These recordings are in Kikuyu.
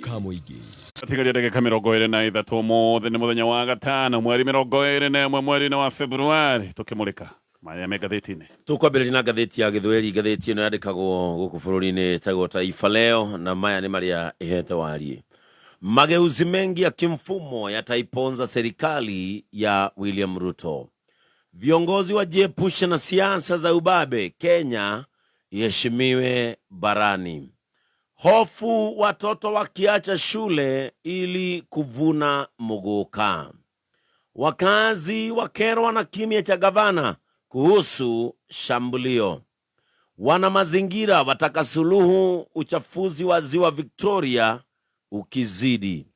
Ka mũingĩ. Tigaria ndagĩka 23. Ũmũthĩ nĩ mũthenya wa gatano, mweri 21, mweri-inĩ wa Februari, tũkĩmũrĩka marĩa me ngathĩti-inĩ. Tũkwambĩrĩria na ngathĩti ya Gĩthweri. Ngathĩti ĩno yandĩkagwo gũkũ bũrũri-inĩ, ĩtagwo Taifa Leo, na maya nĩ marĩa ĩhete wariĩ. Mageuzi mengi ya kimfumo yataiponza serikali ya William Ruto. Viongozi wajiepushe na siasa za ubabe, Kenya iheshimiwe barani. Hofu watoto wakiacha shule ili kuvuna muguka. Wakazi wakerwa na kimya cha gavana kuhusu shambulio. Wana mazingira wataka suluhu uchafuzi wa ziwa Victoria ukizidi.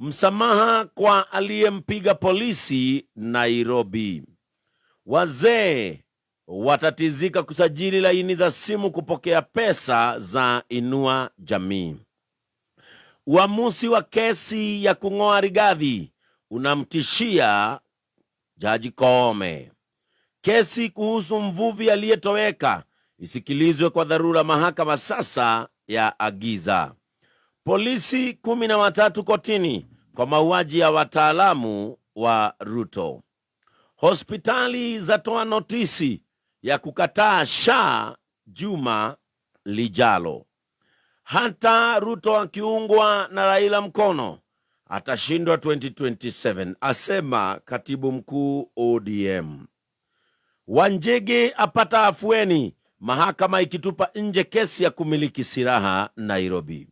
Msamaha kwa aliyempiga polisi Nairobi. Wazee watatizika kusajili laini za simu kupokea pesa za Inua Jamii. Uamuzi wa kesi ya kung'oa Rigathi unamtishia Jaji Koome. Kesi kuhusu mvuvi aliyetoweka isikilizwe kwa dharura, mahakama sasa ya agiza. Polisi 13 kotini kwa mauaji ya wataalamu wa Ruto. Hospitali zatoa notisi ya kukataa SHA juma lijalo. Hata Ruto akiungwa na Raila mkono atashindwa 2027, asema katibu mkuu ODM. Wanjigi apata afueni, mahakama ikitupa nje kesi ya kumiliki silaha Nairobi.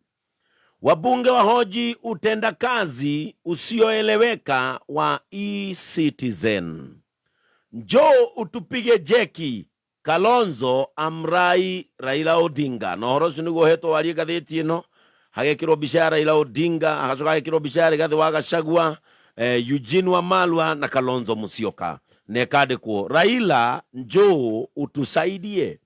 Wabunge wahoji utendakazi usioeleweka wa eCitizen. Njoo utupige jeki, Kalonzo amrai Raila Odinga. Na ũhoro ũcio nĩguo ũhetwo warie ngathĩti ĩno, hagekĩrwo mbica ya Raila Odinga, hagacoka hagekĩrwo mbica ya Rigathĩ wa Gachagua, Eugene Wamalwa na Kalonzo Musyoka, na ĩkandĩkwo Raila njoo utusaidie.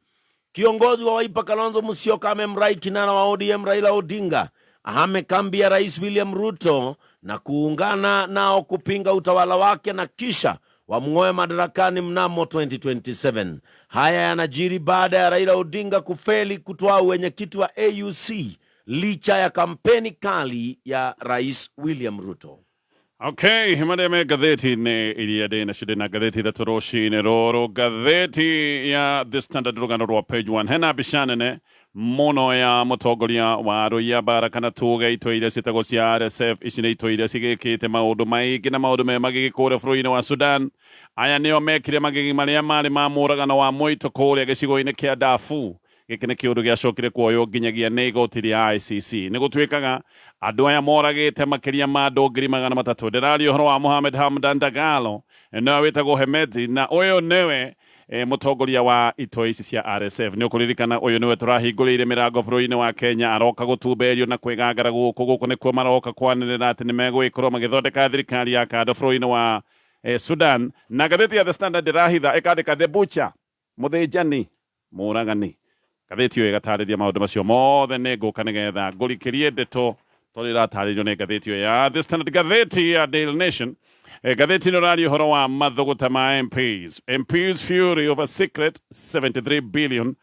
Kiongozi wa Wiper Kalonzo Musyoka amemrai kinara wa ODM Raila Odinga ahame kambi ya Rais William Ruto na kuungana nao kupinga utawala wake na kisha wamng'oe madarakani mnamo 2027. Haya yanajiri baada ya Raila Odinga kufeli kutwaa uwenyekiti wa AUC licha ya kampeni kali ya Rais William Ruto. Okay, marĩa me ngathĩti-inĩ iria ndĩ nacio, ndĩ na ngathĩti ithatũ rũcinĩ rũrũ. Ngathĩti ya The Standard, rũgano rwa page 1, hena mbica nene mũno ya mũtongoria wa arũi a mbara, kana tuge itoi iria ciĩtagwo cia RSF. Ici nĩ itoi iria cigĩkĩte maũndũ maingĩ na maũndũ me magigi kũrĩa bũrũri-inĩ wa Sudan. Aya nĩo mekire magigi marĩa marĩ ma mũragano wa mũito kũrĩa gĩcigo-inĩ kĩa Darfur. Gĩkĩ nĩ kĩũndũ gĩacokire kuoywo nginyagia nĩ igoti rĩa ICC. Nĩ gũtuĩkaga andũ aya moragĩte makĩria ma andũ 300,000. Ndĩraria ũhoro wa Mohamed Hamdan Dagalo, nĩwe wĩtagwo Hemedti, na ũyũ nĩwe mũtongoria wa itoi ici cia RSF. Nĩ ũkũririkana ũyũ nĩwe tũrahingũrĩire mĩrango bũrũri-inĩ wa Kenya, aroka gũtumberio na kwĩgangara gũkũ. Gũkũ nĩkuo maroka kwanĩrĩra atĩ nĩ megũgĩkorwo magĩthondeka thirikari ya kando bũrũri-inĩ wa Sudan. Na ngathĩti ya The Standard ndĩrahitha, ĩkandĩka The Butcher, mũthĩnjani, mũũragani. Ngathĩti ĩyo ĩgatarĩria maũndũ macio mothe. Nĩ ngũka nĩgetha ngũrikĩrie ndeto tondũ ĩratarĩrio nĩ ngathĩti ĩyo ya The Standard. Ngathĩti ya Daily Nation, ngathĩti ĩno ĩraria ũhoro wa mathũgũta ma MPs. MPs fury over secret 73 billion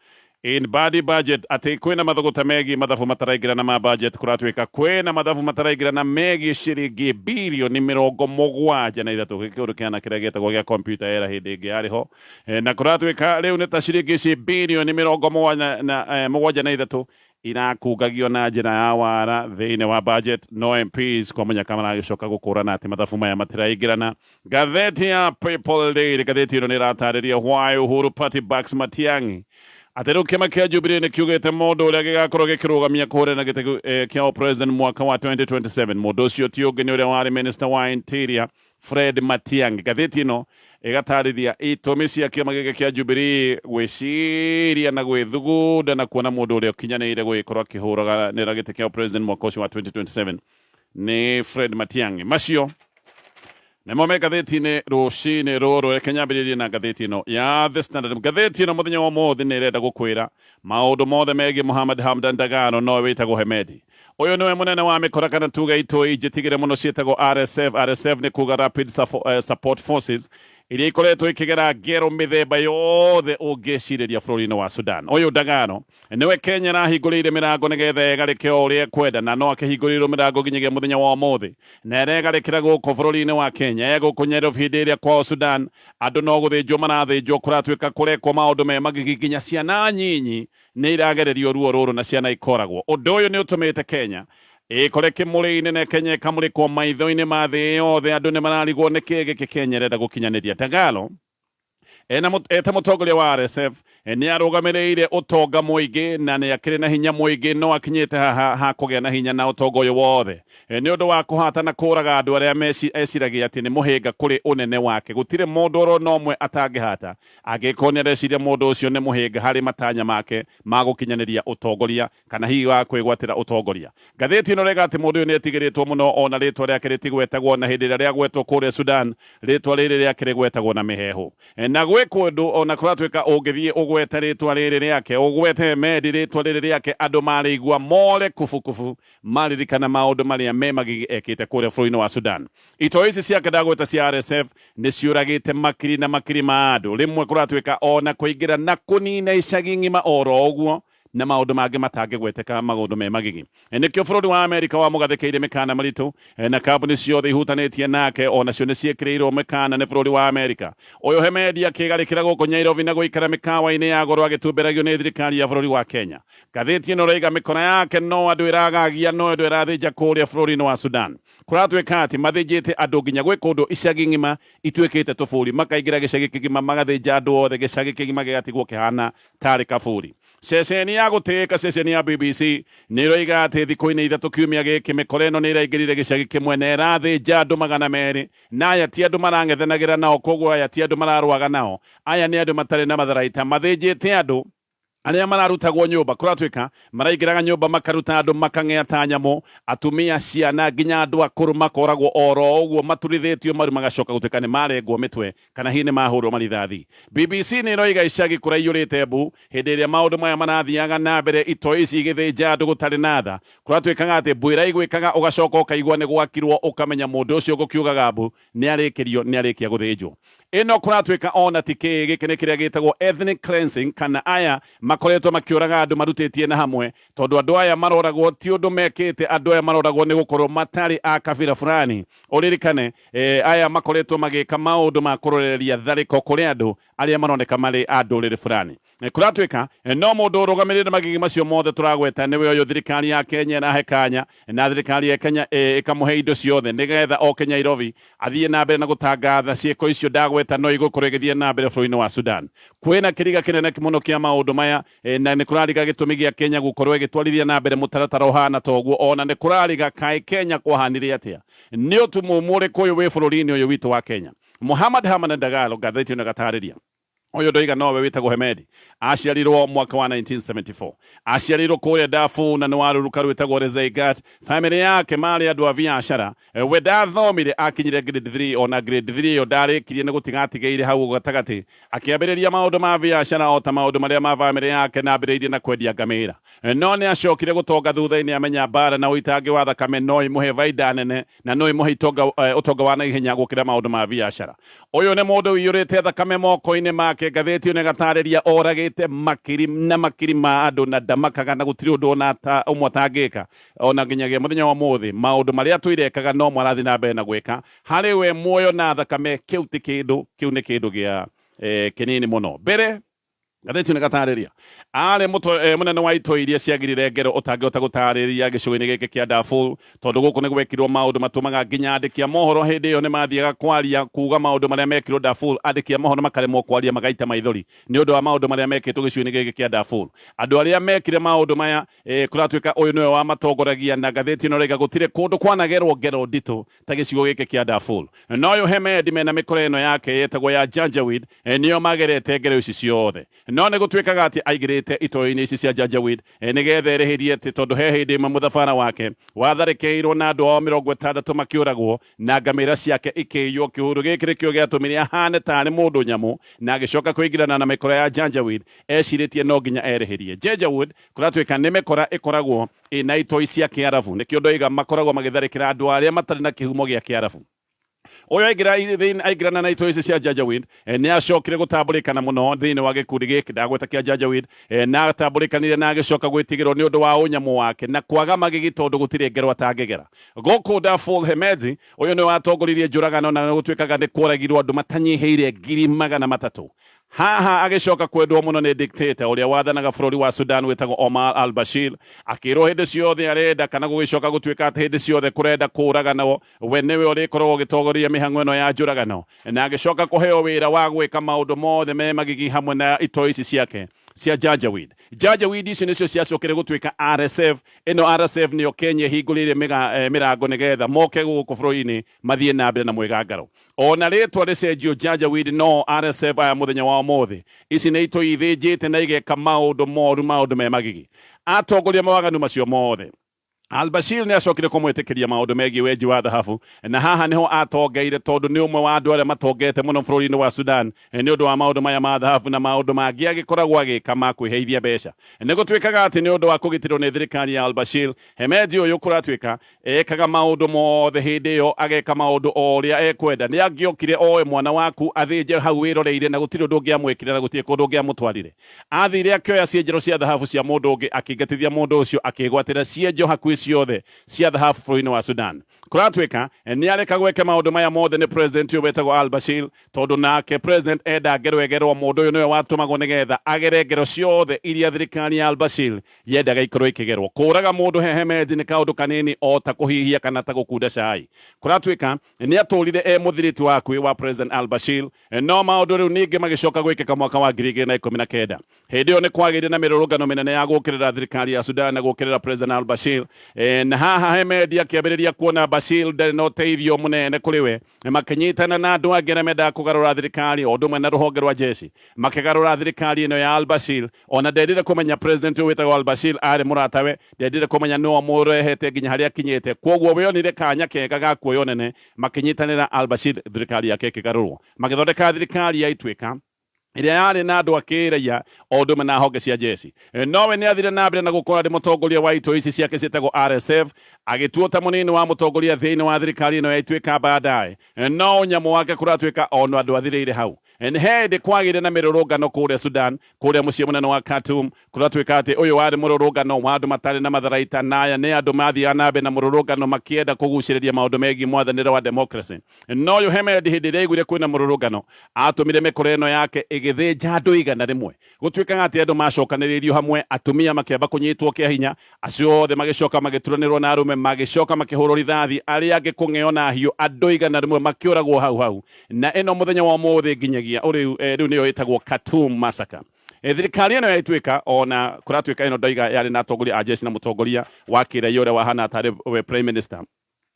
in bad budget, atĩ kwĩna mathũgũta megiĩ mathabu mataraingĩrana ma budget. Kũratuĩka kwĩna mathabu mataraingĩrana megiĩ ciringi birioni 73. Gĩkĩ kĩũndũ kĩhana kĩrĩa gĩtagwo gĩa computer era hĩndĩ ĩngĩ yarĩ ho. Na kũratuĩka rĩu nĩ ta ciringi ici birioni 73 irakungagio na njĩra ya wara thĩinĩ wa budget, no MPs kwa mũnyaka maragĩcoka gũkũrana atĩ mathabu maya matiraingĩrana. Ngathĩti ya People Daily, ngathĩti ĩno nĩ ĩratarĩria why Uhuru Party backs Matiang'i, atĩ rĩu kĩama kĩa Jubilee nĩ kiugĩte mũndũ ũrĩa gĩgakorwo gĩkĩrũgamia kũhũrana gĩtĩ kĩa president mwaka wa 2027, mũndũ ũcio ti ũngĩ nĩ ũrĩa warĩ minister wa interior Fred Matiang'i. Ngathĩti ĩno ĩgatarĩria itũmi cia kĩama gĩkĩ kĩa Jubilee gwĩciria na gwĩthugunda na kuona mũndũ ũrĩa ũkinyanĩire gũgĩkorwo akĩhũranĩra gĩtĩ kĩa president mwaka ũcio wa 2027 nĩ Fred Matiang'i. Macio nĩmo me ngathĩti-inĩ rũcinĩ rũrũ. Reke nyambĩrĩrie na ngathĩti ĩno ya The Standard. Ngathĩti ĩno mũthenya wa ũmũthĩ nĩ ĩrenda gũkwĩra maũndũ mothe megiĩ Mohamed Hamdan Dagalo, nowe wĩtagwo Hemedi. Ũyũ nĩwe mũnene wa mĩkora, kana tuge itoi njĩtigĩre mũno ciĩtagwo RSF. RSF nĩ kuga Rapid Support Forces. Iria ikoretwo ikĩgera ngero mĩthemba yothe ũngĩcirĩria bũrũri-inĩ wa Sudan. Ũyũ Dagalo nĩwe Kenya ĩrahingũrĩire mĩrango nĩgetha egarĩke o ũrĩa ekwenda, na no akĩhingũrĩirwo mĩrango nginyagia mũthenya wa ũmũthĩ, na eregarĩkĩra gũkũ bũrũri-inĩ wa Kenya. E gũkũ Nyairobi hĩndĩ ĩrĩa kwao Sudan andũ no gũthĩnjwo marathĩnjwo, kũratuĩka kũrekwo maũndũ me magigi, nginya ciana nyinyi nĩ iragererio ruo rũrũ na ciana ikoragwo. Ũndũ ũyũ nĩ ũtũmĩte Kenya ĩkore kĩmũrĩ-inĩ na Kenya ĩkamũrĩkwo maitho-inĩ ma thĩ yothe. Andũ nĩ mararigwo nĩkĩ gĩkĩ Kenya ĩrenda gũkinyanĩria. Dagalo ena eta mũtongoria wa RSF nĩ arũgamĩrĩire ũtonga mũingĩ na nĩ akĩrĩ na hinya mũingĩ, no akinyĩte haha ha kũgĩa na hinya na ũtonga ũyũ wothe nĩ ũndũ wa kũhata na kũraga andũ arĩa eciragia atĩ nĩ mũhĩnga kũrĩ ũnene wake. Gũtirĩ mũndũ oro na ũmwe atangĩhata angĩkorwo nĩ areciria mũndũ ũcio nĩ mũhĩnga harĩ matanya make ma gũkinyanĩria ũtongoria kana hihi wa kwĩgwatĩra ũtongoria. Ngathĩti ĩno ĩraiga atĩ mũndũ ũyũ nĩ etigĩrĩtwo mũno, ona rĩtwa rĩake rĩtigwetagwo, na hĩndĩ ĩrĩa rĩagwetwo kũrĩa Sudan rĩtwa rĩrĩ rĩake rĩgwetagwo na mĩheehũ. Na gwĩ kũndũ ona kũratuĩka ũngĩthiĩ ũgwete rĩtwa rĩrĩ rĩake, ũgwete Hemedi rĩtwa rĩrĩ rĩake, andũ marĩigua more kubukubu maririkana maũndũ marĩa me magigi ekĩte kũrĩa bũrũri-inĩ wa Sudan. Itoi ici ciake ndagweta cia RSF nĩ ciũragĩte makiri na makiri ma andũ, rĩmwe kũratuĩka ona kũingĩra na kũnina icagi ng'ima oro ũguo, na maũndũ mangĩ matangĩgweteka, maũndũ me magigi. Nĩkĩo bũrũri wa Amerika wamũgathĩkĩire mĩkana mĩritũ, na kambuni ciothe ihutanĩtie nake onacio nĩ ciĩkĩrĩirwo mĩkana nĩ bũrũri wa Amerika. Ũyũ Hemedi akĩgarĩkĩra gũkũ Nyairobi na gũikara mĩkawa-inĩ ya goro agĩtumberagio nĩ thirikari ya bũrũri wa Kenya. Ngathĩti ĩno ĩraiga mĩkora yake no andũ ĩragagia, no andũ ĩrathĩnja kũrĩa bũrũri-inĩ wa Sudan. Kũratuĩka atĩ mathĩnjĩte andũ nginya gwĩ kũndũ icagi ng'ima ituĩkĩte tũbũri, makaingĩra gĩcagi kĩgima magathĩnja andũ othe, gĩcagi kĩgima gĩgatigwo kĩhana tarĩ kaburi. Ceceni ya gũtĩĩka, ceceni ya BBC, nĩ ĩroiga atĩ thikũ-inĩ 3 kiumia gĩkĩ, mĩkora ĩno nĩ ĩraingĩrire gĩcagi kĩmwe na ĩrathĩnja andũ 200. Na aya ti andũ marang'ethanagĩra nao, koguo aya ti andũ mararũaga nao, aya nĩ andũ matarĩ na matharaita, mathĩnjĩte andũ arĩa mararutagwo nyũmba. Kũratuĩka maraingĩraga nyũmba makaruta andũ makang'ea ta nyamũ, atumia, ciana, nginya andũ akũrũ makoragwo oro ũguo maturithĩtio maru, magacoka gũtuĩka nĩ marengwo mĩtwe kana hihi nĩ mahũrwo marithathi. BBC nĩ ĩroiga icagi kũraiyũrĩte mbu hĩndĩ ĩrĩa maũndũ maya marathiaga na mbere, itoi ici igĩthĩnja andũ gũtarĩ na tha. Kũratuĩkaga atĩ mbu ĩraiguĩkaga ũgacoka ũkaigua nĩ gwakirwo, ũkamenya mũndũ ũcio ũgũkiugaga mbu nĩ arĩkĩrio, nĩ arĩkia gũthĩnjwo. Ĩno kũratuĩka ona ti kĩĩ, gĩkĩ nĩ kĩrĩa gĩtagwo ethnic cleansing, kana aya makoretwo makĩũraga andũ marutĩtie na hamwe, tondũ andũ aya maroragwo ti ũndũ mekĩte, andũ aya maroragwo nĩ gũkorwo matarĩ a kabira fulani. Ũririkane aya makoretwo magĩka maũndũ ma kũrorereria tharĩko kũrĩ andũ arĩa maroneka marĩ a ndũrĩrĩ fulani. Kũratuĩka no mũndũ ũrũgamĩrĩire magigi macio mothe tũragweta nĩwe ũyũ thirikari ya Kenya ĩrahe kanya, na thirikari ya Kenya ĩkamũhe indo ciothe nĩgetha oke Nyairobi athiĩ na mbere na gũtangatha ciĩko icio ndagweta no igũkorwo igĩthiĩ na mbere bũrũri-inĩ wa Sudan. Kwĩna kĩriga kĩnene mũno kĩa maũndũ maya, na nĩ kũrariga gĩtũmi gĩa Kenya gũkorwo ĩgĩtwarithia na mbere mũtaratara ũhana ta ũguo. Ona nĩ kũrariga kaĩ Kenya kwahanire atĩa, nĩ ũtumumu ũrĩkũ ũyũ wĩ bũrũri-inĩ ũyũ witũ wa Kenya. Muhammad Hamdan Dagalo, ngathĩti ĩno ĩgatarĩria. Ũyũ ndoiga nowe wĩtagwo Hemedi, aciarirwo mwaka wa 1974, aciarirwo kũrĩa Darfur na nĩ wa rũruka rwĩtagwo Rezeigat. Famĩlĩ yake marĩ andũ a biacara. We ndathomire, akinyire grade 3, ona grade 3 ĩyo ndarĩkirie nĩ gũtiga atigĩire hau gatagatĩ. Akĩambĩrĩria maũndũ ma biacara o ta maũndũ marĩa ma famĩlĩ yake, na ambĩrĩirie na kwendia ngamĩra. No nĩ acokire gũtonga thutha-inĩ amenya mbara na ũitangi wa thakame no imũhe baida nene na no imũhe ũtonga wa naihenya gũkĩra maũndũ ma biacara. Ũyũ nĩ mũndũ ũiyũrĩte thakame moko-inĩ make. Ngathĩti ĩno ĩgatarĩria oragĩte makiri na makiri ma andũ na ndamakaga, na gũtirĩ ũndũ ona ũmwe atangĩka. Ona nginyagia mũthenya wa ũmũthĩ maũndũ marĩa atũire ekaga no mo arathiĩ na mbere na gwĩka. Harĩ we muoyo na thakame kĩu ti kĩndũ, kĩu nĩ kĩndũ gĩa kĩnini mũno. Mbere ngathĩti ĩno ĩgatarĩria arĩ mũnene wa itoi iria ciagirire ngero ũtangĩhota gũtarĩria gĩcigo-inĩ gĩkĩ kĩa Darfur, tondũ gũkũ nĩ gwekirwo maũndũ matũmaga nginya andĩki a mohoro hĩndĩ ĩyo nĩ mathiaga kwaria kuga maũndũ marĩa mekirwo Darfur, andĩki a mohoro makaremwo kwaria magaita maithori nĩ ũndũ wa maũndũ marĩa mekĩtwo gĩcigo-inĩ gĩkĩ kĩa Darfur. Andũ arĩa mekire maũndũ maya, kũratuĩka ũyũ nĩwe wamatongoragia, na ngathĩti ĩno ĩraiga gũtirĩ kũndũ kwanagerwo ngero nditũ ta gĩcigo gĩkĩ kĩa Darfur. Na ũyũ Hemedi mena mĩkora ĩno yake yetagwo ya Janjaweed nĩo magerete ngero ici ciothe. No nĩ gũtuĩkaga atĩ aingĩrĩte itoi-inĩ ici cia Janjaweed nĩgetha erĩhĩrie atĩ tondũ he hĩndĩ ĩmwe mũthabara wake watharĩkĩirwo na andũ ao 60 makĩũragwo na ngamĩra ciake ikĩiywo. Kĩũndũ gĩkĩ nĩkĩo gĩatũmire ahane tarĩ mũndũ nyamũ na agĩcoka kũingĩrana na mĩkora ya Janjaweed ecirĩtie no nginya erĩhĩrie. Janjaweed kũratuĩka nĩ mĩkora ĩkoragwo ĩna itoi cia Kĩarabu, nĩkĩo ndoiga makoragwo magĩtharĩkĩra andũ arĩa matarĩ na kĩhumo gĩa Kĩarabu. Ũyũ aingĩrana na itoi ici cia Janjaweed, nĩ acokire gũtambũrĩkana mũno thĩinĩ wa gĩkundi gĩkĩ ndagweta kĩa Janjaweed, na atambũrĩkanire na agĩcoka gwĩtigĩrwo nĩ ũndũ wa ũnyamũ wake na kwaga magigi tondũ gũtirĩ ngero atangĩgera. Gũkũ Darfur Hemedti, ũyũ nĩwe watongoririe njũragano na gũtuĩkaga nĩ kworagirwo andũ matanyihĩire 300,000. Haha agĩcoka kwendwo mũno nĩ dictator ũrĩa wathanaga bũrũri wa Sudan wĩtagwo Omar al-Bashir, akĩrwo hĩndĩ ciothe arenda kana gũgĩcoka gũtuĩka atĩ hĩndĩ ciothe kũrenda kũũraganwo we nĩwe ũrĩkoragwo ũgĩtongoria mĩhang'o ĩno ya njũragano, na agĩcoka kũheo wĩra wa gwĩka maũndũ mothe me magigi hamwe na itoi ici ciake cia Janjaweed. Janjaweed icio nĩcio ciacokire gũtuĩka RSF. Ĩno RSF nĩyo Kenya ĩhingũrĩire mĩrango nĩgetha moke gũkũ bũrũri-inĩ mathiĩ na mbere na mwĩgangaro. Ona rĩtwa rĩcenjio Janjaweed no RSF aya mũthenya wa ũmũthĩ. Ici nĩ itoi ithĩnjĩte na igeka maũndũ moru, maũndũ me magigi. Atongoria mawaganu macio mothe, Al-Bashir nĩ acokire kũmwĩtĩkĩria maũndũ megiĩ wenji wa thahabu, na haha nĩho atongeire tondũ nĩ ũmwe wa andũ arĩa matongete mũno bũrũri-inĩ wa Sudan nĩ ũndũ wa maũndũ maya ma thahabu na maũndũ mangĩ agĩkoragwo agĩka ma kwĩheithia mbeca. Nĩ gũtuĩkaga atĩ nĩ ũndũ wa kũgitĩrwo nĩ thirikari ya Al-Bashir, Hemedti ũyũ kũratuĩka ekaga maũndũ mothe hĩndĩ ĩyo, ageka maũndũ o ũrĩa ekwenda. Nĩ angĩokire oe mwana waku athĩnje hau wĩroreire na gũtirĩ ũndũ ũngĩamwĩkire na gũtirĩ kũndũ ũngĩamũtwarire. Aathire akĩoya cienjero cia thahabu cia mũndũ ũngĩ, akĩingatithia mũndũ ũcio, akĩĩgwatĩra cienjo hakuhĩ ciothe cia thahabu bũrũri-inĩ wa Sudan. Kũratuĩka nĩ arekagwo eke maũndũ maya mothe nĩ president ũyũ wetagwo al-Bashir, tondũ nake president enda ngero ĩgerwo, mũndũ ũyũ nĩwe watũmagwo nĩgetha agere ngero ciothe iria thirikari ya al-Bashir yendaga ikorwo ikĩgerwo. Kũũraga mũndũ he Hemedti nĩ kaũndũ kanini o ta kũhihia kana ta gũkunda cai. Kũratuĩka nĩ atũrire e mũthiriti wa hakuhĩ wa President al-Bashir, no maũndũ rĩu ningĩ magĩcoka gwĩkĩka mwaka wa 2019. Hĩndĩ ĩyo nĩ kwagĩire na mĩrũrũngano mĩnene ya gũũkĩrĩra thirikari ya Sudan na gũũkĩrĩra President al-Bashir. Na haha Hemedti akĩambĩrĩria kuona Bashir ndarĩ na ũteithio mũnene kũrĩ we. Makĩnyitana na andũ angĩ arĩa mendaga kũgarũra thirikari o ũndũ ũmwe na rũhonge rwa jeshi, makĩgarũra thirikari ĩno ya al-Bashir. Ona ndendire kũmenya president ũyũ wĩtagwo al-Bashir arĩ mũratawe, ndendire kũmenya nĩo mũrehete nginya harĩa akinyĩte. Kwoguo we onire kanya kega ga kuoya ũnene, makĩnyitanĩra al-Bashir, thirikari yake ĩkĩgarũrwo, magĩthondeka thirikari ya Ituĩka ĩrĩa yarĩ na andũ a kĩraia o ũndũ ũmwe na honge cia jeshi. Nowe nĩ athire na mbere na gũkorwo arĩ mũtongoria wa itoi ici ciake ciĩtagwo RSF, agĩtuo ta mũnini wa mũtongoria thĩinĩ wa thirikari ĩno ya Ituĩka baadaye. No ũnyamũ wake kũratuĩka ona andũ athirĩire hau. Nĩ hĩndĩ kwagĩire na mĩrũrũngano kũrĩa Sudan, kũrĩa mũciĩ mũnene wa Khartoum. Kũratuĩka atĩ ũyũ warĩ mũrũrũngano wa andũ matarĩ na matharaita, na aya nĩ andũ mathiaga na mbere na mũrũrũngano makĩenda kũgucĩrĩria maũndũ megiĩ mwathanĩre wa democracy. No ũyũ Hemedti hĩndĩ ĩrĩa aiguire kwĩna mũrũrũngano, atũmire mĩkora ĩno yake ĩgĩthĩnja andũ 100. Gũtuĩkaga atĩ andũ macokanĩrĩirio hamwe, atumia makĩamba kũnyitwo kĩa hinya, acio othe magĩcoka magĩturanĩrwo na arũme, magĩcoka makĩhũrwo rithathi, arĩa angĩ kũng'eo na hiũ, andũ 100 makĩũragwo hau hau. Na ĩno mũthenya wa ũmũthĩ nginyagia rĩu nĩyo ĩtagwo Khartoum Massacre. Thirikari ĩno ya Ituĩka ona kũratuĩka ĩno ndoiga yarĩ na atongoria a jeshi na mũtongoria wa kĩraia ũrĩa wahana tarĩ we prime minister,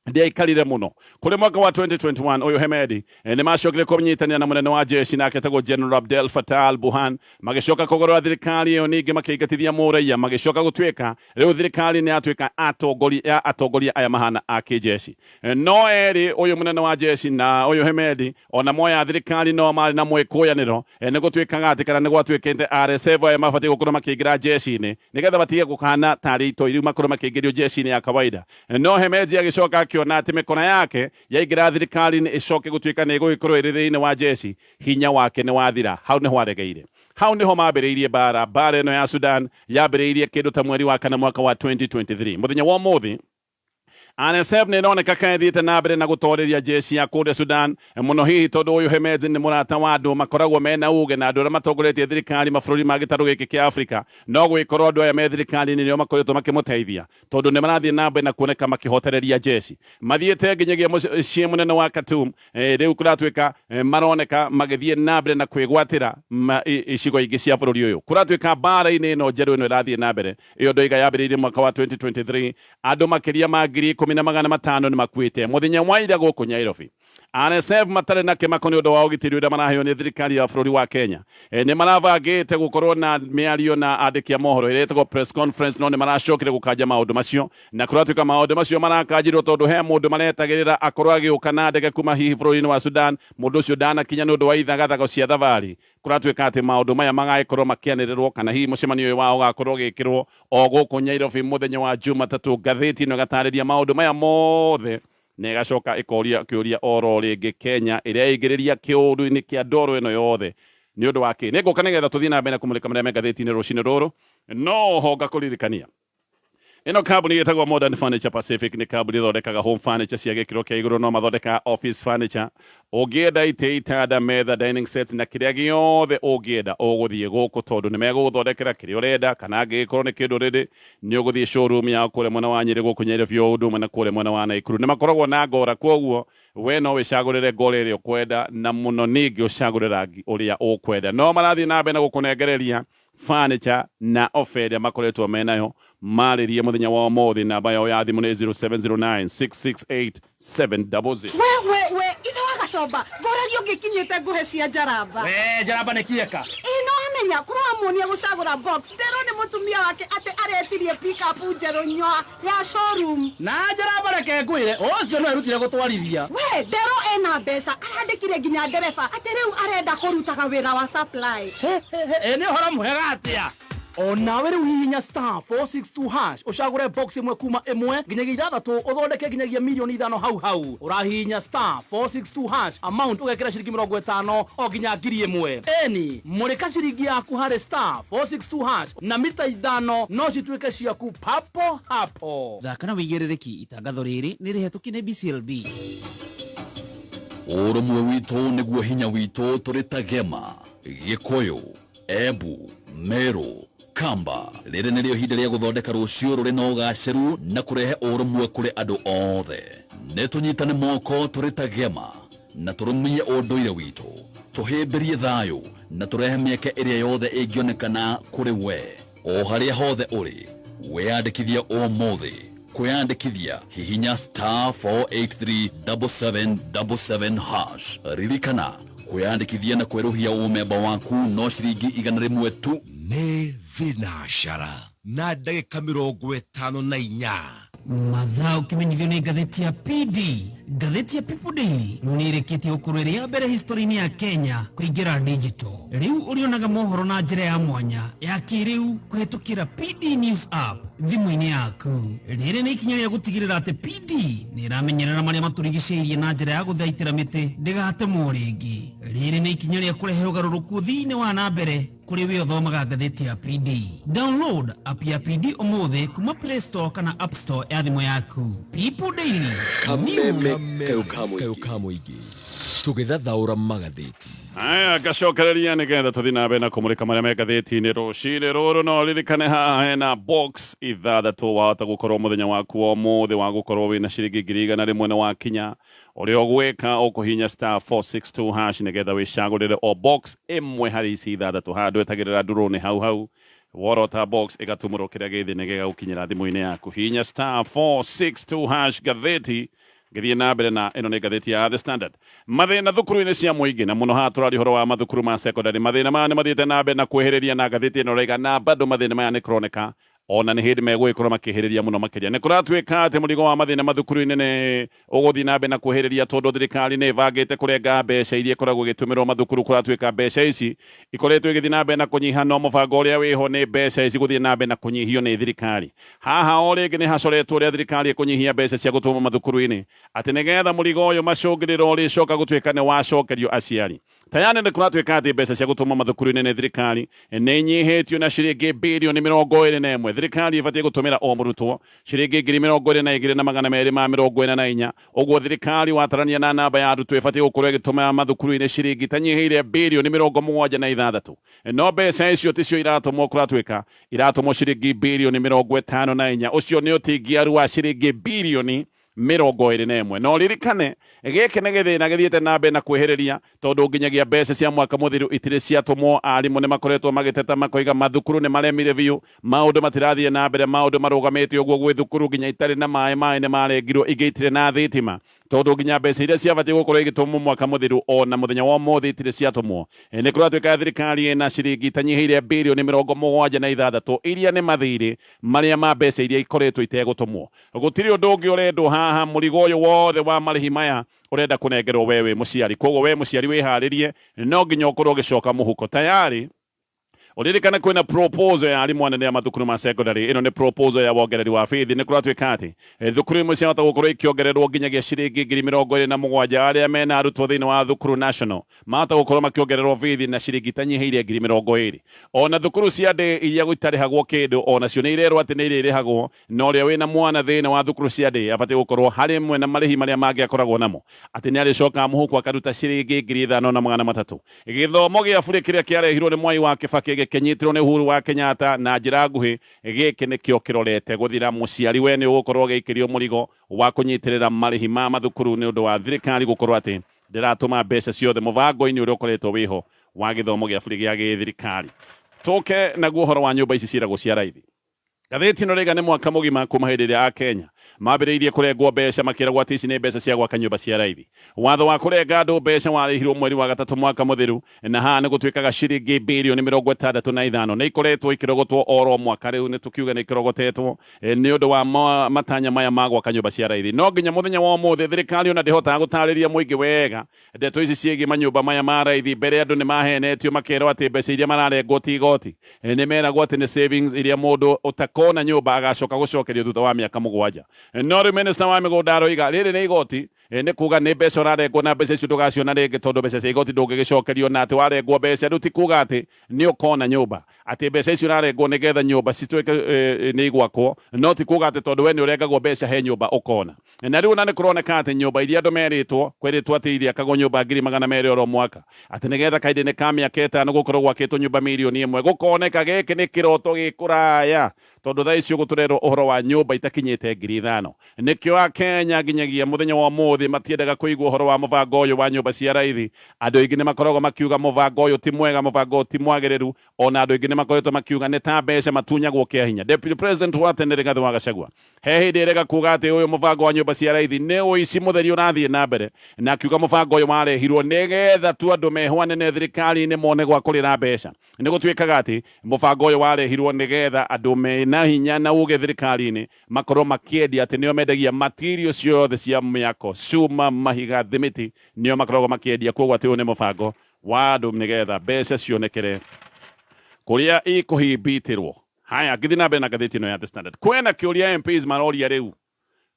ndiaikarire mũno. Kũrĩ mwaka wa 2021 ũyũ Hemedi nĩ macokire kũnyitanĩra na mũnene wa jeshi nake etagwo General Abdel Fattah al-Burhan, magĩcoka kũgarũra thirikari ĩyo, ningĩ makĩingatithia mũraia, magĩcoka gũtuĩka rĩu thirikari nĩ yatuĩka atongoria ya atongoria aya mahana a kĩjeshi. No erĩ ũyũ mũnene wa jeshi na ũyũ Hemedi ona moya thirikari no marĩ na mwĩkũyanĩro. Nĩ gũtuĩkaga atĩ kana nĩ gwatuĩkĩte RSF aya mabatiĩ gũkorwo makĩingĩra jeshi-inĩ nĩgetha matige gũkana tarĩ itoi rĩu makorwo makĩingĩrio jeshi-inĩ ya kawaida. No Hemedti agĩcoka akĩona atĩ mĩkora yake yaingĩra thirikari-inĩ ĩcoke gũtuĩka nĩ ĩgũgĩkorwo ĩrĩ thĩinĩ wa jeshi, hinya wake nĩ wathira. Hau nĩho aregeire, hau nĩho mambĩrĩirie mbara. Mbara ĩno ya Sudan yambĩrĩirie kĩndũ ta mweri wa kana mwaka wa 2023. Mũthenya wa ũmũthĩ RSF nĩ ĩroneka ka ĩthiĩte na mbere na gũtoreria jeshi ya kũrĩa Sudan mũno, hihi tondũ ũyũ Hemedti nĩ mũrata wa andũ makoragwo mena uge na andũ arĩa matongoretie thirikari mabũrũri ma gĩtarũ gĩkĩ kĩa Afrika. No gũgĩkorwo andũ aya me thirikari-inĩ nĩo makoretwo makĩmũteithia, tondũ nĩ marathiĩ na mbere na kuoneka makĩhotereria jeshi, mathiĩte nginyagia mũciĩ mũnene wa Khartoum. Rĩu kũratuĩka maroneka magĩthiĩ na mbere na kwĩgwatĩra icigo ingĩ cia bũrũri ũyũ. Kũratuĩka mbara-inĩ ĩno njerũ ĩno ĩrathiĩ na mbere, ĩyo ndoiga yambĩrĩirie mwaka wa 2023, andũ makĩria ma 10,500 nĩ makuĩte. Mũthenya wa ira gũkũ Nyairobi, RSF matarĩ na kĩmako nĩ ũndũ wa ũgitĩri ũrĩa maraheo nĩ thirikari ya bũrũri wa Kenya, nĩ marabangĩte gũkorwo na mĩario na andĩki a mohoro ĩrĩa ĩtagwo press conference, no nĩ maracokire gũkanja maũndũ macio. Na kũratuĩka maũndũ macio marakanjirwo tondũ he mũndũ maretagĩrĩra akorwo agĩũka na ndege kuma hihi bũrũri-inĩ wa Sudan. Mũndũ ũcio ndanakinya nĩ ũndũ wa ithagathago cia thabarĩ. Kũratuĩka atĩ maũndũ maya magagĩkorwo makĩanĩrĩrwo kana hihi mũcemanio ũyũ wao ũgakorwo ũgĩkĩrwo o gũkũ Nyairobi mũthenya wa Jumatatũ. Ngathĩti ĩno ĩgatarĩria maũndũ maya mothe. Na ĩgacoka ĩkoria kĩũria oro rĩngĩ, Kenya ĩreingĩrĩria kĩũndũ-inĩ kĩa ndoro ĩno yothe nĩ ũndũ wa kĩ? Nĩ ngũka nĩgetha tũthiĩ na mbere na kũmũrĩka marĩa me ngathĩti-inĩ rũcinĩ rũrũ, no ho ngakũririkania ĩno kambuni ĩtagwo Modern Furniture Pacific. Nĩ kambuni ĩthondekaga home furniture cia gĩkĩro kĩa igũrũ, no mathondekaga office furniture. Ũngĩenda itĩ, itanda, metha, dining sets na kĩrĩa gĩothe ũngĩenda, ũgũthiĩ gũkũ tondũ nĩ megũgũthondekera kĩrĩa ũrenda, kana angĩgĩkorwo nĩ kĩndũ rĩrĩ nĩ ũgũthiĩ showroom yao kũrĩa mwena wa Nyĩrĩ, gũkũ Nyairobi, o ũndũ ũmwe na kũrĩa mwena wa Naikuru. Nĩ makoragwo na ngora, kwoguo we no wĩcagũrĩre ngora ĩrĩa ũkwenda, na mũno ningĩ ũcagũre rangi ũrĩa ũkwenda. No marathiĩ na mbere na gũkũnengereria furniture na ofa ĩrĩa makoretwo menayo. Marĩrie mũthenya wa ũmũthĩ, namba yao ya thimũ nĩ 0709 668 700. We we we, ithe wa Gacomba, ngũragia ũngĩkinyĩte ngũhe cia njaramba. We njaramba nĩ kieka. Ĩ no amenya kũramuonia gũcagũra box. Nderwo nĩ mũtumia wake atĩ aretirie pickup njerũ nyoa ya showroom. Na njaramba, reke ngwĩre, ũcio no erutire gũtwarithia. We nderwo ena mbeca, arandĩkire nginya ndereba, atĩ rĩu arenda kũrutaga wĩra wa supply. Ĩ nĩ ũhoro mwega atĩa. Onawe rĩu hihinya *462# ũcagũre box ĩmwe kuma 1 nginyagia 6, ũthondeke nginyagia mirioni 5 hau hau. Ũrahihinya *462# amount ũgekĩra ciringi 50 o nginya 1,000. Eni mũrĩka ciringi yaku harĩ *462# na mita 5 no cituĩke ciaku papo hapo. Thaka na wĩigĩrĩrĩki. Itangatho rĩrĩ nĩ rĩhetũkie nĩ BCLB. Ũrũmwe witũ nĩguo hinya witũ. Tũrĩ ta Gema, Gĩkũyũ, Embu, Meru, Kamba, rĩrĩ nĩrĩo ihinda rĩa gũthondeka rũciũ rũrĩ na ũgacĩru na kũrehe ũrũmwe kũrĩ andũ othe. Nĩ tũnyitane moko tũrĩ ta Gema na tũrũmie ũndũire witũ, tũhĩmbĩrie thayũ na tũrehe mĩeke ĩrĩa yothe ĩngĩonekana kũrĩ we o harĩa hothe ũrĩ. Wĩyandĩkithie ũmũthĩ. Kwĩyandĩkithia, hihinya *4837777#. Ririkana, kwĩyandĩkithia na kwerũhia ũmemba waku no ciringi 100 tu. Nĩ thinacara na ndagĩka 54. Mathaa ũkĩmenyithio nĩ ngathĩti ya PD. Ngathĩti ya People Daily rĩu nĩ ĩrĩkĩtie gũkorwo ĩrĩ ya mbere history-inĩ ya Kenya kũingĩra digital. Rĩu ũrĩonaga mohoro na njĩra ya mwanya ya kĩrĩu kũhetũkĩra PD News App thimũ-inĩ yaku. Rĩrĩ nĩ ikinya rĩa gũtigĩrĩra atĩ PD nĩ ĩramenyerera marĩa matũrigicĩirie na njĩra ya gũthaitĩra mĩtĩ ndĩgatemwo rĩngĩ. Rĩrĩ nĩ ikinya rĩa kũrehe ũgarũrũku thĩinĩ wa na mbere kũrĩ we ũthomaga ngathĩti ya PD. Download app ya PD ũmũthĩ kuma Play Store kana App Store ya thimũ yaku. People Daily. Kameme kayũ ka mũingĩ, tũgĩthathaũra magathĩti. Aya, ngacokereria nĩgetha tũthiĩ na mbere na kũmũrĩka marĩa me ngathĩti-inĩ rũcinĩ rũrũ. No ririkane haha hena box 6, wahota gũkorwo mũthenya waku wa ũmũthĩ wa gũkorwo wĩna ciringi 100,000 nĩ wakinya. Ũrĩa ũgwĩka, ũkũhinya *462# nĩgetha wĩcagũrĩre o box ĩmwe harĩ ici 6. Haha ndwetagĩrĩra ndũrũ, nĩ hau hau worota box ĩgatumũrwo, kĩrĩa gĩthĩ nĩ gĩgagũkinyĩra thimũ-inĩ yaku. Hinya *462#. Ngathĩti ngĩthiĩ na mbere na ĩno nĩ ngathĩti ya The Standard. Mathĩna thukuru-inĩ cia mũingĩ, na mũno haha tũraria ũhoro wa mathukuru ma secondary. Mathĩna maya nĩ mathiĩte na mbere na kwĩhĩrĩria, na ngathĩti ĩno ĩraiga na bado mathĩna maya nĩ kũroneka ona nĩ hĩndĩ megũgĩkorwo makĩhĩrĩria mũno makĩria. Nĩ kũratuĩka atĩ mũrigo wa mathĩna mathukuru-inĩ nĩ ũgũthiĩ na mbere na kwĩhĩrĩria, tondũ thirikari nĩ ĩbangĩte kũrenga mbeca iria ikoragwo igĩtũmĩrwo mathukuru. Kũratuĩka mbeca ici ikoretwo igĩthiĩ na mbere na kũnyiha, no mũbango ũrĩa wĩho nĩ mbeca ici gũthiĩ na mbere na kũnyihio nĩ thirikari. Haha o rĩngĩ nĩ hacoretwo ũrĩa thirikari ĩkũnyihia mbeca cia gũtũma mathukuru-inĩ, atĩ nĩgetha mũrigo ũyũ macũngĩrĩro ũrĩcoka gũtuĩka nĩ wacokerio aciari. Tayari nĩ kũratuĩka atĩ mbeca cia gũtũma mathukuru-inĩ nĩ thirikari nĩ inyihĩtio na ciringi birioni 21. Thirikari ĩbatiĩ gũtũmĩra o mũrutwo ciringi 22,244. Ũguo thirikari watarania na namba ya arutwo ĩbatiĩ gũkorwo ĩgĩtũma mathukuru-inĩ ciringi itanyihĩire birioni 76, no mbeca icio ticio iratũmwo. Kũratuĩka iratũmwo ciringi birioni 54. Ũcio nĩ ũtingiaru wa ciringi birioni 21. No ririkane gĩkĩ nĩ gĩthĩna gĩthiĩte na mbere na kwĩhĩrĩria, tondũ nginyagia mbeca cia mwaka mũthiru itirĩ ciatũmwo. Arimũ nĩ makoretwo magĩteta, makoiga mathukuru nĩ maremire biũ, maũndũ matirathiĩ na mbere, maũndũ marũgamĩte ũguo. Gwĩ thukuru nginya itarĩ na maĩ, maĩ nĩ marengirwo, ingĩ itirĩ na thitima, tondũ nginya mbeca iria ciabatiĩ gũkorwo igĩtũmwo mwaka mũthiru ona mũthenya wa ũmũthĩ itirĩ ciatũmwo. Nĩ kũratuĩka thirikari ĩna ciringi itanyihĩire birioni 76 iria nĩ mathirĩ marĩa ma mbeca iria ikoretwo itegũtũmwo. Gũtirĩ ũndũ ũngĩ ũrendwo haha, mũrigo ũyũ wothe wa marĩhi maya ũrenda kũnengerwo we wĩ mũciari. Koguo we mũciari wĩharĩrie, no nginya ũkorwo ũgĩcoka mũhuko tayari. Ũririkane kwĩna proposal ya arimũ anene a mathukuru ma secondary. Ĩno nĩ proposal ya wongereri wa bithi. Nĩ kũratuĩka atĩ thukuru imwe ciahota gũkorwo ikĩongererwo nginyagia ciringi 27,000. Arĩa mena arutwo thĩinĩ wa thukuru national mahota gũkorwo makĩongererwo bithi na ciringi itanyihĩire 20,000. Ona thukuru cia ndĩ iria itarĩhagwo kĩndũ onacio nĩ irerwo atĩ nĩ irĩrĩhagwo, na ũrĩa wĩna mwana thĩinĩ wa thukuru cia ndĩ abatiĩ gũkorwo harĩ mwe na marĩhi marĩa mangĩ akoragwo namo atĩ nĩ arĩcokaga mũhuko akaruta ciringi 5,300. Gĩthomo gĩa burĩ kĩrĩa kĩarehirwo nĩ Mwai wa Kĩbakĩ gĩkĩnyitĩrwo nĩ Uhuru wa Kenyatta na njĩra nguhĩ, gĩkĩ nĩkĩo kĩrorete gũthira. Mũciari we nĩ ũgũkorwo ũgĩikĩrio mũrigo wa kũnyitĩrĩra marĩhi ma mathukuru nĩ ũndũ wa thirikari gũkorwo atĩ ndĩratũma mbeca ciothe mũbango-inĩ ũrĩa ũkoretwo wĩho wa gĩthomo gĩa burĩ gĩa gĩthirikari. Tũke naguo ũhoro wa nyũmba ici ciĩragwo cia raithi. Ngathĩti ĩno rĩga nĩ mwaka mũgima kuma hĩndĩ ĩrĩa Akenya mambĩrĩirie kũrengwo mbeca makĩragwo atĩ ici nĩ mbeca cia gwaka nyũmba cia raithi. Watho wa kũrenga andũ mbeca warĩhirwo mweri wa gatatũ mwaka mũthiru, na haha nĩ gũtuĩkaga ciringi birioni 65 nĩ ikoretwo ikĩrogotwo oro mwaka. Rĩu nĩ tũkiuge nĩ ikĩrogotetwo nĩ ũndũ wa matanya maya ma gwaka nyũmba cia raithi. No nginya mũthenya wa ũmũthĩ thirikari ona ndĩhotaga gũtarĩria mũingĩ wega ndeto ici ciĩgiĩ manyũmba maya ma raithi. Mbere andũ nĩ mahenetio makerwo atĩ mbeca iria mararengwo ti igoti, nĩ meragwo atĩ nĩ savings iria mũndũ ũtakona nyũmba agacoka gũcokerio thutha wa mĩaka 7. No rĩu minister wa mĩgũnda aroiga rĩrĩ nĩ igoti, nĩ kuga nĩ mbeca ũrarengwo na mbeca icio ndũgaciona rĩngĩ, tondũ mbeca cia igoti ndũngĩgĩcokerio, na atĩ warengwo mbeca rĩu ti kuga atĩ nĩ ũkona nyũmba, atĩ mbeca icio ũrarengwo nĩgetha nyũmba cituĩke nĩ igwakwo, no ti kuga atĩ tondũ we nĩ ũrengagwo mbeca he nyũmba ũkona. Na rĩu ona nĩ kũroneka atĩ nyũmba iria andũ merĩtwo, kwerĩtwo atĩ iriakagwo nyũmba 200,000 oro mwaka, atĩ nĩgetha kahinda-inĩ ka mĩaka 5 gũkorwo gwakĩtwo nyũmba 1,000,000, gũkoneka gĩkĩ nĩ kĩroto gĩ kũraya, tondũ thaa ici ũguo tũrerwo ũhoro wa nyũmba itakinyĩte 5,000. Nĩkĩo Akenya nginyagia mũthenya wa ũmũthĩ matiendaga kũigua ũhoro wa mũbango ũyũ wa nyũmba cia raithi. Andũ aingĩ nĩ makoragwo makiuga mũbango ũyũ ti mwega, mũbango ũyũ ti mwagĩrĩru. Ona andũ aingĩ nĩ makoretwo makiuga nĩ ta mbeca matunyagwo kĩa hinya. Deputy President wa tene Rigathĩ wa Gachagua he hĩndĩ erega kuga atĩ ũyũ mũbango wa nyũmba cia raithi nĩ ũici mũtheri ũrathiĩ na mbere, na akiuga mũbango ũyũ warehirwo nĩgetha tu andũ mehwo anene thirikari-inĩ mone gwa kũrĩra mbeca. Nĩ gũtuĩkaga atĩ mũbango ũyũ warehirwo nĩgetha andũ mena hinya na uge thirikari-inĩ makorwo makĩendia, atĩ nĩo mendagia material ciothe cia mĩako, cuma, mahiga, thimiti, nĩo makoragwo makĩendia. Koguo atĩ ũyũ nĩ mũbango wa andũ nĩgetha mbeca cionekere kũrĩa ikũhimbitĩrwo. Haya, ngĩthiĩ na mbere na ngathĩti ĩno ya The Standard, kwĩna kĩũria MPs maroria rĩu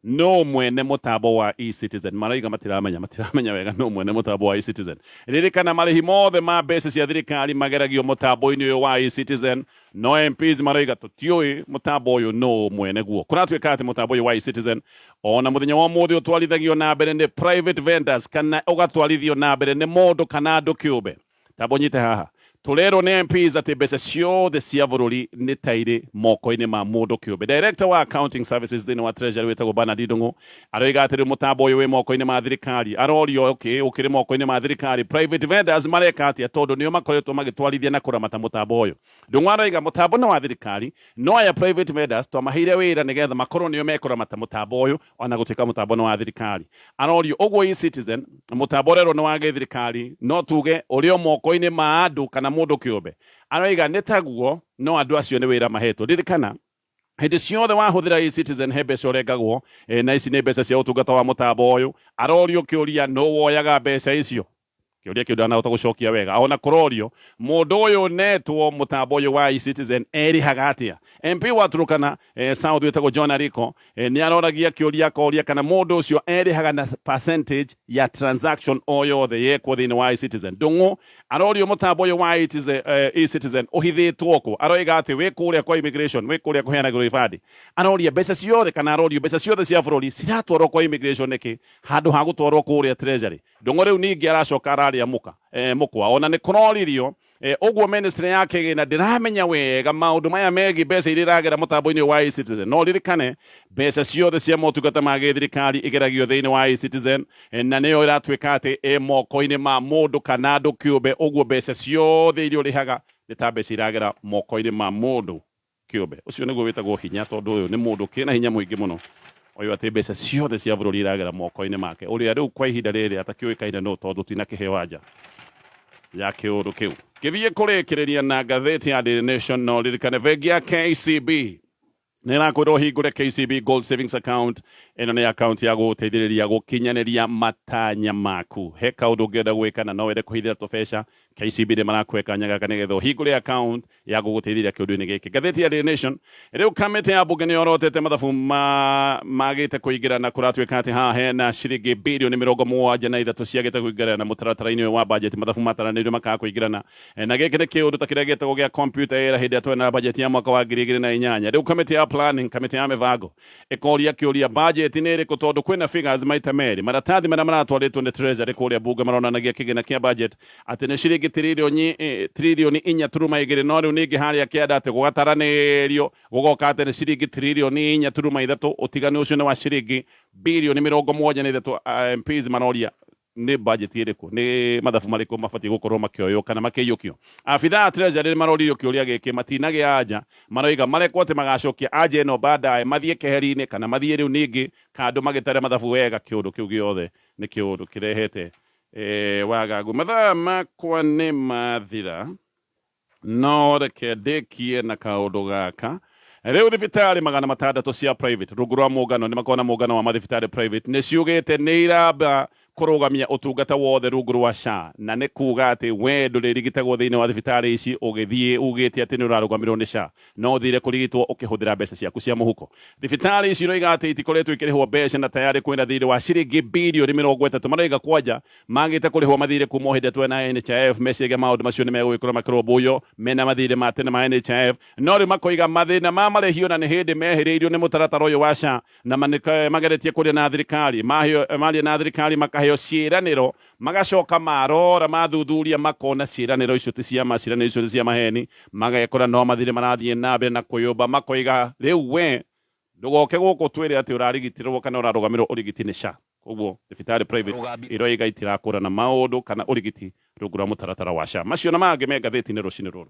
no mwene mũtambo wa eCitizen. Maraiga matiramenya wega no mwene mũtambo wa eCitizen. Ririkana marĩhi mothe ma mbeca cia thirikari mageragio mũtambo-inĩ ũyũ wa eCitizen, no MPs maraiga tũtiũĩ mũtambo ũyũ no mwene guo. Kũratuĩka atĩ mũtambo ũyũ wa eCitizen ona mũthenya wa ũmũthĩ ũtwarithagio na mbere nĩ private vendors, kana ũgatwarithio na mbere nĩ mũndũ kana andũ kĩũmbe. Tambo nyite haha, tũrerwo nĩ MPs atĩ mbeca ciothe cia bũrũri nĩ ta irĩ moko-inĩ ma mũndũ kĩũmbe. Director wa accounting services thĩinĩ wa Treasury wĩtagwo Bernard Ndung'u aroiga atĩ rĩu mũtambo ũyũ wĩ moko-inĩ ma thirikari. Arorio, okay, ũkĩrĩ moko-inĩ ma thirikari, private vendors mareka atĩa, tondũ nĩo makoretwo magĩtwarithia na kũramata mũtambo ũyũ. Ndung'u aroiga mũtambo nĩ wa thirikari, no aya private vendors twamaheire wĩra nĩgetha makorwo nĩo mekũramata mũtambo ũyũ, ona gũtuĩka mũtambo nĩ wa thirikari. Arorio ũguo eCitizen mũtambo ũrerwo nĩ wa gĩthirikari, no tuge ũrĩ o moko-inĩ ma andũ kana mũndũ kĩũmbe. Aroiga nĩ taguo, no andũ acio nĩ wĩra mahetwo. Ririkana hĩndĩ ciothe wahũthĩra eCitizen he mbeca ũrengagwo, na ici nĩ mbeca cia ũtungata wa mũtambo ũyũ. Arorio kĩũria no woyaga mbeca icio, kĩũria kĩu ndanahota gũcokia wega. Ona kũrorio mũndũ ũyũ netwo mũtambo ũyũ wa eCitizen erĩhaga atĩa. MP wa Turkana South wĩtagwo John Ariko nĩ aroragia kĩũria akoria kana mũndũ ũcio erĩhaga na percentage ya transaction o yothe yekwo thĩinĩ wa eCitizen. Ndung'u arorio mũtambo ũyũ wa eCitizen ũhithĩtwo kũ. Aroiga atĩ wĩ kũrĩa kwa immigration, wĩ kũrĩa kũheanagĩrwo ibandĩ. Aroria mbeca ciothe, kana arorio mbeca ciothe cia bũrũri ciratwarwo kwa immigration nĩkĩ handũ ha gũtwarwo kũrĩa Treasury. Ndung'u rĩu ningĩ aracoka araria mũka mũkwa. Ona nĩ kũroririo ũguo ministry ya kĩgĩna ndĩramenya wega maũndũ maya megiĩ mbeca iria iragera mũtambo-inĩ wa eCitizen. No ririkane mbeca ciothe cia motungata ma gĩthirikari igeragio thĩinĩ wa eCitizen, na nĩyo ĩratuĩka atĩ ĩ moko-inĩ ma mũndũ kana andũ kĩũmbe. Ũguo mbeca ciothe iria ũrĩhaga nĩ ta mbeca iragera moko-inĩ ma mũndũ kĩũmbe. Ũcio nĩguo wĩtagwo hinya, tondũ ũyũ nĩ mũndũ kĩna hinya mũingĩ mũno ũyũ atĩ mbeca ciothe cia bũrũri iragera moko-inĩ make, ũrĩa rĩu kwa ihinda rĩrĩ atakĩũĩkaine nũ, tondũ tinakĩheo anja ya kĩũndũ kĩu. Ngĩthiĩ kũrĩkĩrĩria na ngathĩti ya Daily Nation, no ririkane bengi ya KCB nĩ ĩrakwĩra ũhingũre KCB Gold Savings Account. Ĩno nĩ account ya gũgũteithĩrĩria gũkinyanĩria matanya maku. He kaũndũ ũngĩenda gwĩka na no wende kũhithĩra tũbeca, KCB nĩ marakũhe kanya gaka nĩgetha ũhingũre account ya gũgũteithĩrĩria kĩũndũ-inĩ gĩkĩ. Ngathĩti ya Daily Nation, rĩu kamĩtĩ ya mbunge nĩ yorotete mathabu ma magĩte kũingĩrana kũratuĩka atĩ haha hena ciringi birioni 73 ciagĩte kũingĩrana mũtaratara-inĩ ũyũ wa bajeti. Mathabu mataranĩirio makaga kũingĩrana na gĩkĩ nĩ kĩũndũ ta kĩrĩa gĩtagwo gĩa computer error hĩndĩ ĩrĩa twarĩ na bajeti ya mwaka wa 2008. Rĩu kamĩtĩ ya planning, kamĩtĩ ya mĩbango ĩkoria kĩũria bajeti nĩ ĩrĩkũ tondũ kwĩna figures maita merĩ. Maratathi marĩa maratwarĩtwo nĩ Treasury kũrĩa mbunge maronanagia kĩgĩna kĩa budget atĩ nĩ ciringi tiririoni 4.2 no rĩu ningĩ harĩa kĩanda atĩ gũgataranĩrio gũgoka atĩ nĩ ciringi tiririoni 4.3. Ũtiganu ũcio nĩ wa ciringi birioni 73. MPs maroria nĩ budget ĩrĩkũ, nĩ mathabu marĩkũ mabatiĩ gũkorwo makĩoywo kana makĩiyũkio. Abithaa a Treasury nĩ maroririo kĩũria gĩkĩ matinagĩa anja, maroiga marekwo atĩ magacokia anja ĩno baadaye mathiĩ keheri-inĩ kana mathiĩ rĩu ningĩ kando magĩtare mathabu wega. Kĩũndũ kĩu gĩothe nĩ kĩũndũ kĩrehete wagagu. Mathaa makwa nĩ mathira, no reke ndĩkie na kaũndũ gaka. Rĩu thibitarĩ 600 cia private rungu rwa mũngano, nĩ makoragwo na mũngano wa mathibitarĩ private, nĩ ciugĩte nĩ iramba kũrũgamia ũtungata wothe rungu rwa SHA, na nĩ kuga atĩ we ndũrĩrigitagwo thĩinĩ wa thibitarĩ ici ũgĩthiĩ ugĩte atĩ nĩ ũrarũgamĩrĩrwo nĩ SHA, no ũthire kũrigitwo ũkĩhũthĩra mbeca ciaku cia mũhuko. Thibitarĩ ici iroiga atĩ itikoretwo ikĩrĩhwo mbeca na tayarĩ kwĩna thirĩ wa ciringi birioni 30. Maroiga kwanja magĩte kũrĩhwo mathirĩ kuma o hĩndĩ ĩrĩa twarĩ na NHIF, meciragia maũndũ macio nĩ megũgĩkorwo makĩrũmbũiyo mena mathirĩ ma tene ma NHIF, no rĩu makoiga mathĩna ma marĩhi ona nĩ hĩndĩ mehĩrĩirio nĩ mũtaratara ũyũ wa SHA, na mageretie kũrĩa na thirikari, maria na thirikari makaheo ciĩranĩro, magacoka marora mathuthuria makona ciĩranĩro icio ti cia ma, ciĩranĩro icio ti cia maheni, magekora no mathirĩ marathiĩ na mbere na kwĩyũmba. Makoiga rĩu we ndũgoke gũkũ twĩre atĩ ũrarigitirwo kana ũrarũgamĩrwo ũrigiti nĩ SHA. Koguo thibitarĩ private iroiga itirakũrana maũndũ kana ũrigiti rungu rwa mũtaratara wa SHA. Macio na mangĩ me ngathĩti-inĩ rũcinĩ rũrũ.